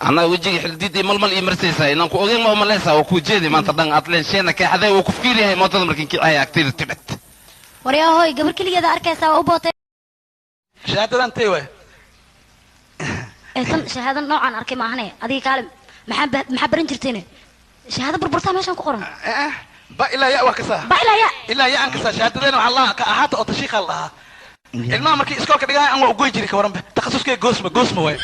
Anaa wejiga xildid iyo malmal ii marsaysaa inaan ku ogeyn ma umalaysaa oo kuu jeedi maanta dhan aad leensheena keexaday wuu ku fiiryahay mootada markiin kicaya agtayda tibet. Waryaa hooy, gabar keligeeda arkaysaa waa u bootay. Shahaadadan tey waay. Ee tan shahaado noocaan arkay ma ahane. Adiga kaalim, maxaa baran jirteen? Shahaado burburtaa meeshaan ku qoran. Ba ilaa ya waa kasaa. Ba ilaa ya. Ilaa ya aan kasaa shahaadadeena waxaa lahaa ka ahaata oo tashiiqa la dhahaa. Ilmaha markii iskoolka dhigahay aan waa ugoy jiray ka waranba. Takhasuskay goosma goosma waay.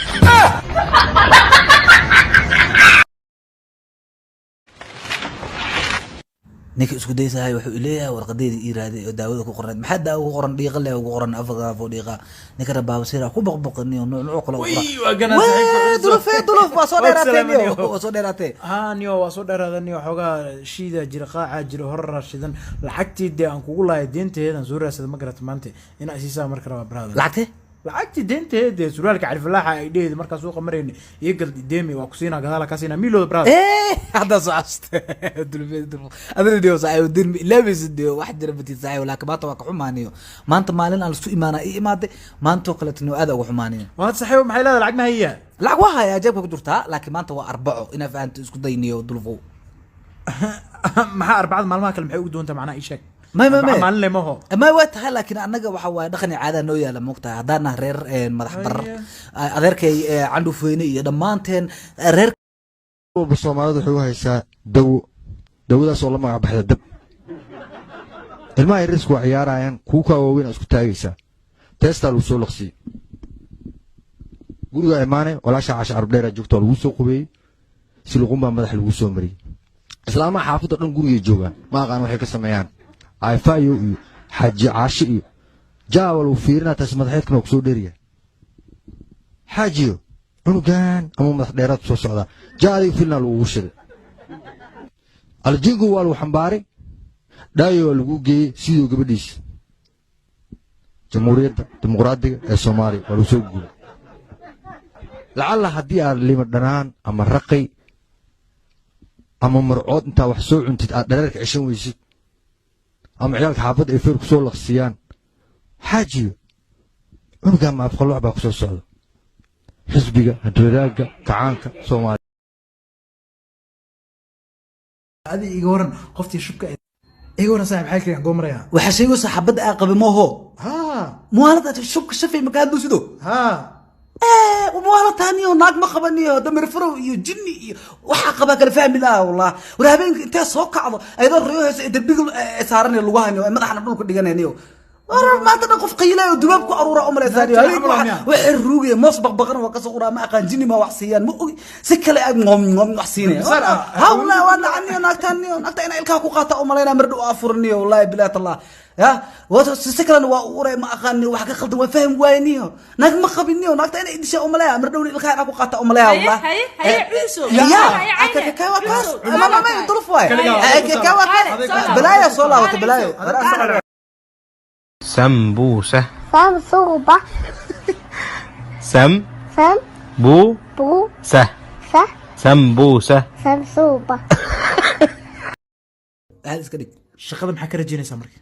Ninka isku daysahay wuxuu leeyahay warqadeeda ii raaday oo daawada ku qornayd. Maxaa daawo ku qoran? Dhiiqa leh ugu qoran afagaafo dhiiqa. Ninka rabaabasiira ku boqboqaniyo nuuc kale u qoran. Wii, waa ganaa saaxiibka Wee, Culusow. Dulufee, duluf waa soo Waa dheeraatee salaamaniyo. niyo, waa soo dheeraatee. Haa niyo, waa soo dheeraada niyo, xoogaa shiida jira, qaacaa jira, horaraa shidan. Lacagtii dee aan kugu lahay deynteedan soo raadsada, ma garata? Maanta inaa isiisaa marka rabaa, brother. Lacagtee? Lacagtii deynteed dee, surwaalka Califalaaxa ay dheheed markaa suuqa marayna iyo gal deemi, waa ku siinaa, gadaala kaa siinaa miilooda, brother. Eh, hadda soo xasuustay. Dulufee, duluf adina niyo saaxiib dirmi ilaabaysid niyo, wax jira matid saaxiib, laakiin maanta waa ka xumaaniyo. Maanta maalin aan lasu imaanaa ii imaaday, maantoo kaleeto niyo aad uga xumaaniyo. Waa saaxiib, maxay leedahay? Lacag ma hayaa? Lacag waa hayaa, jeebka ku jirtaa, laakiin maanta waa Arbaco, inaa fahanto isku dayniyo, dulufow. Maxaa Arbacada maalmaha kale maxay ugu doontaa? Macnaha ii sheeg. May may Arbaca may maalin leh maho. May, waa tahay, laakiin annaga waxa waaye dhaqan iyo caada noo yaala, moogtahay? Haddaan nahay reer madax barar, adeerkay Candhufweyne iyo dhammaanteen reer walba Soomaalidu waxay u haysaa dawo, dawadaas oo la magac baxda dab. Ilmaha yarisku waa ciyaarayaan, kuwa kaa waaweyn aa isku taagaysaa, teestaa lagu soo laqsiyey. Gurigaa imaanay, walaasha Casha Carabdheeraa joogta, waa lagu soo qubeeyey, siluqun baa madax lagu soo mariyey. Islaamaha xaafadda dhan gurigay joogaan, ma aqaan waxay ka sameeyaan, cayfaayo iyo Xaaji Caasho iyo jaawa lagu fiirinaa. Taas madaxeedkan waa kusoo dheeriya, xaajiyo cunugan ama madax dheeraad soo socdaa, jaa adiga filnaa lagugu shiday, aljingu waa lagu xambaaray, dhaayo waa lagu geeyey sidoo gabadhiisa Jamhuuriyadda Dimuqraadiga ee Soomaaliya waa lagu soo guuray. Lacalla haddii aad lima dhanaan ama raqay ama marcood intaa wax soo cuntid aad dhareerka ceshan weysid, ama ciyaalka xaafadda ay feer ku soo laqsiyaan, xaajiyo cunugan ma afqalooc baa ku soo socda, xisbiga hantiwadaagga kacaanka Soomaaliya. Adi iga waran qoftii shubka, iga waran saaxiib, xaalkayga goo maraya. Waxaa sheegaysa xabadda aa qabi mooho. Ha. Muwaalada shubka shafay makaa dusido. Ha. Muwaalataaniyo naag ma qabaniyo, damir farow iyo jinni iyo waxaa qabaa kala fahmi laha wallah. War habeenka intee soo kacdo ayadoo riyo hayso ee derbiga saaranaya lugu haynayo ee madaxna dhulka dhiganaynayo. War maanta dhan qof qaylaayo dubaab ku aruura u malaysaa. Naagta habeenka camal waa miyaa? Waxay ruugaya moos baqbaqana waa kasoo quraa, ma aqaan jinni ma wax siiyaan, ma ogi, si kale aad ngom ngom wax siinaya. Misaal ah. Ha wallah, waa dhacaniyo naagtaaniyo, naagta inaa ilkaha ku qaata u malaynaa mar dhow afurniyo, wallahi bilahi tallah ya wato si kalena waa u uray, ma aqaaniyo wax ka khaldan, waa fahmi waayniyo, naag ma qabiniyo, naagta inay idisha u malaya mar dhowna ilkaha inaa ku qaata u malaya Haye, wallah. haye, haye, Culusow. Ya. Haye, Cayne. Ka waa kaas. Culusow, ma ma ma duluf waay. Kaligaa. Ka waa kaas. Soo laabo. Balaaya soo laabata balaayo. Sambuusa. سمسوبة. Sam. سم. Buu. بو. Sa. س. Sambuusa. سمسوبة. Aad iska dhig. Shaqada maxaa ka rajaynaysaa marka?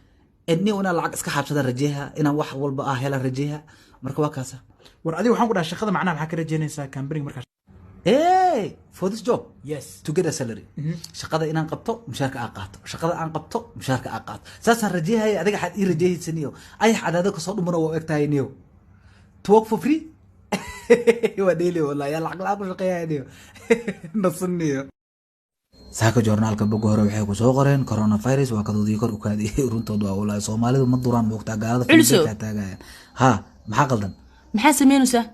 Ni inaan lacag iska xaabsadaan rajeeha, inaan wax walba ah helaan rajeeha, marka waa kaasa. War adiga waxaan ku dhahay shaqada macnaha maxaa ka rajaynaysaa company markaa? Hey, for this job? Yes. To get a salary. Shaqada inaan qabto, mushaarka aan qaato, shaqada aan qabto, mushaarka aan qaato, saasaan rajeehaya. Adiga waxaad ii rajeehaysa niyo ayax cadaado kasoo dhumana waa u egtahay niyo. To work for free waa dheeli wallahi, yaa lacag la-aan ku shaqeeyaa niyo, nasan niyo. Saaka joornaalka boga hore waxay ku soo qoreen coronavirus waa kadoodii kor u kaadiyey. Runtood waa wallahi, Soomaalidu ma duraan, moogtaa? Gaalada Culusow. Filibiinka taagayaan. Ha, maxaa qaldan? Maxaa samaynaysaa?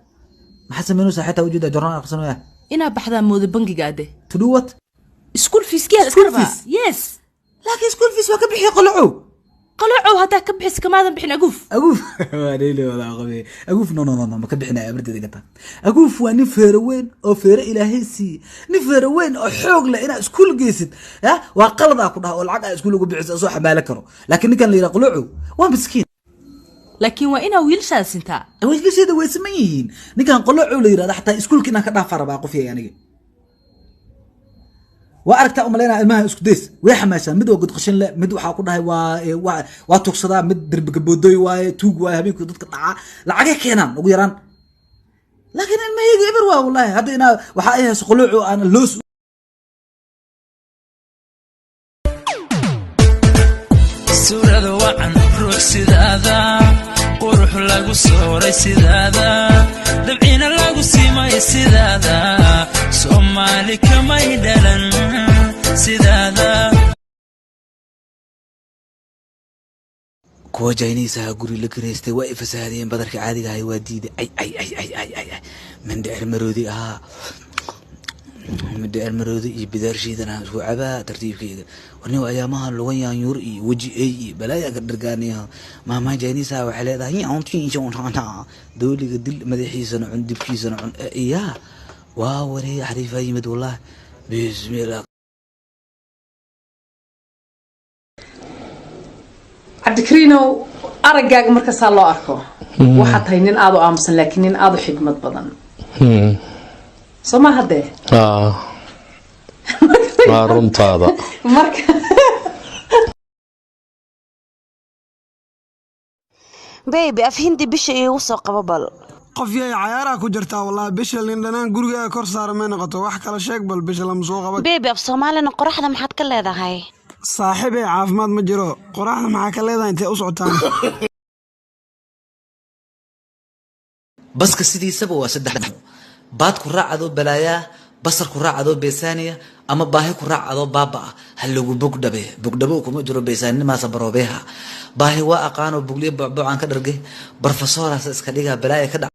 Maxaa samaynaysaa? Xitaa ujeeda joornaal aqrisanaya. Inaa baxdaa mooda bangiga ade. To do what? School feeskiyaa iska School rabaa. fees? Yes. Laakiin school fees waa ka bixiya Qolacow. Qalacow haddaa ka bixis, kamaadan bixin aguuf. Aguuf waa dheeli walaa qabe aguuf. No, no, no, no, ma ka bixinaya abarteeda gata. Aguuf waa nin feero weyn oo feero Ilaahay siiyey, nin feero weyn oo xoog leh. Inaad iskuul geysid ya waa qalad aa ku dhaha, oo lacag aa iskuul ugu bixiso soo xamaalo karo, laakiin ninkan la yidhaha Qolocow waa miskiin. Laakiin waa inaa wiilashaada sintaa. Wiilasheeda way siman yihiin. Ninkan Qolocow la yidhahda xataa iskuulka inaan ka dhaafa rabaa. Qof yahay aniga waa aragtaa umalaynaa, ilmaha isku days way xamaashaan. Mid waa godqashin leh, mid waxaa ku dhahay waa tugsadaa, mid derbi gaboodoy waaye, tuug waaye, habeenkii dadka dhacaa, lacagay keenaan ugu yaraan. Laakiin ilmahayga eber waa, wallahi hadda inaa waxaa ay hayso quluucu aan loos. Suurada wacan, ruux sidaada qurux lagu sooray, sidaada dabcina lagu simay, sidaada Soomaali kamay dhalan sidaada. Kuwa Jayniisaha guri la garaystay waa i fasahaadiyeen. Badarka caadiga ahay waa diiday. Ay ay ay ay ay ay ay, mindhicir maroodi ahaa, mindhicir maroodi iyo bidaar shiidan aan isku cabaa tartiibkeyga. Warniw ayaamaha lugan yaanyuur iyo weji ey iyo balaaya ka dhargaaniya. Maamaha Jayniisaha waxay leedahay dooliga dil, madaxiisana cun, dibkiisana cun. Iyaa waa wareey, xariifaa yimid wallahi, bismillah. Cabdikariinow, araggaaga markasaa loo arko waxaad tahay nin aada u aamusan, laakiin nin aada u xigmad badan, soo ma haddee? Waa runtaada. Marka Baby, af Hindi bisha iigu soo qabo bal. Qof yay cayaaraha ku jirtaa? Wallaahi bisha lindhanaan gurigaaga kor saara may noqoto. Wax kala sheeg bal, bisha lama soo qaba. Baby, af Soomaalina qoraxda maxaad ka leedahay? Saaxiibey, caafimaad ma jiro. Qoraxda maxaa ka leedahay? Intee u socotaan? Baska sidiisaba waa saddex: baad ku raac adoo balaayaa, basar ku raac adoo beesaaniya, ama baahi ku raac adoo baaba ah. Ha lagu bogdhabe, bogdhabo kuma jiro beesaaninimaasa baroobeeha. Baahi waa aqaanoo bugliyo bocbocaan ka dhargay, barofesoraas iska dhigaa balaaya ka dhac.